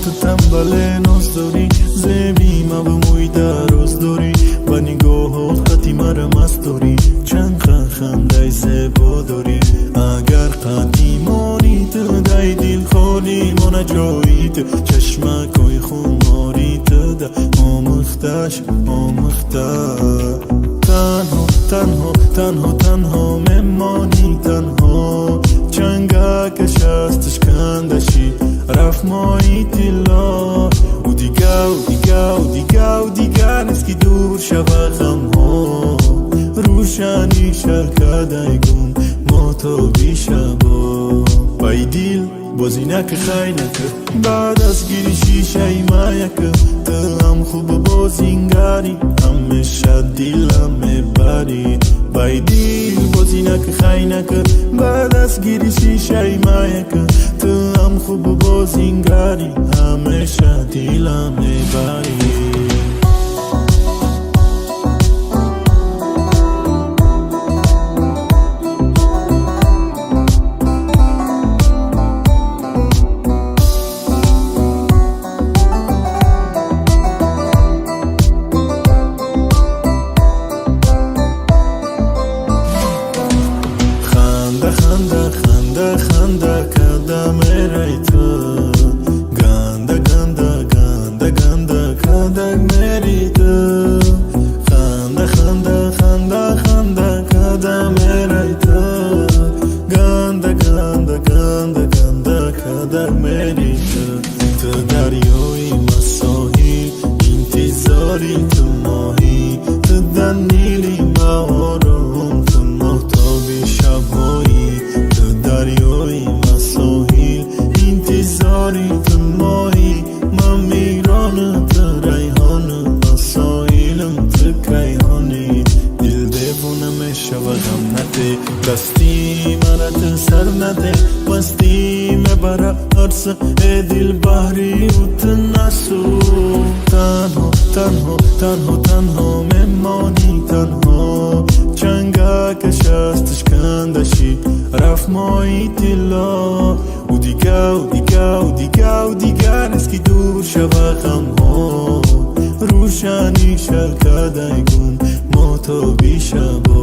Ту тамбале ноз дорӣ, зеби маву мӯи дароз дорӣ, ба нигоҳот қати мара маст дорӣ, чанд хандаи зебо дорӣ. Агар қати мони ту, дай дил холӣ мона ҷои ту, чашмакои хумори ту да омӯхташ омӯхта. Танҳо, танҳо, танҳо, танҳо мемонӣ, танҳо. Чангакаш асташ кандаши рафт моҳи тилло. Ӯ дига, ӯ дига, ӯ дига, ӯ дига нест, ки дур шава ғамҳо. Рӯшани шаркадай гум моҳтоби шабо. Бай дил бозӣ нака, хай нака, баъд аз гири шишаи маяка. Ту ҳам хуб бозингарӣ, ҳамеша дилам мебарӣ. Бай дил бозӣ нака, хай нака, баъд аз гири шишаи маяка. Ту ҳам хуб бозингарӣ, ҳамеша дилам мебарӣ. Ханда, ханда, ханда, ханда када мерай ту. Ганда, ганда, ганда, ганда када мери ту. Ханда, ханда, ханда, ханда када мерай ту. Ганда, ганда, ганда, ганда када мери ту. Ту дарёи ма соҳил, интизори ту моҳӣ. Ту дар Нили ма ором, ту моҳтоби шабҳоӣ. Ту дарёи ма соҳил, интизори ту моҳӣ. Ман мирону ту райҳону, ман соҳилам, ту кайҳонӣ. Дил девона мешава, ғам наде, дасти мара ту сар наде. Мастӣ мебара ҳарса, э дил, баҳри ӯ ту насӯ. Танҳо, танҳо, танҳо, танҳо мемонӣ, танҳо. Чангакаш асташ кандаши рафт моҳи тилло. Ӯ дига, ӯ дига, ӯ дига, ӯ дига нест, ки дур шава ғамҳо. Рӯшани шаркадай гум моҳтоби шабо.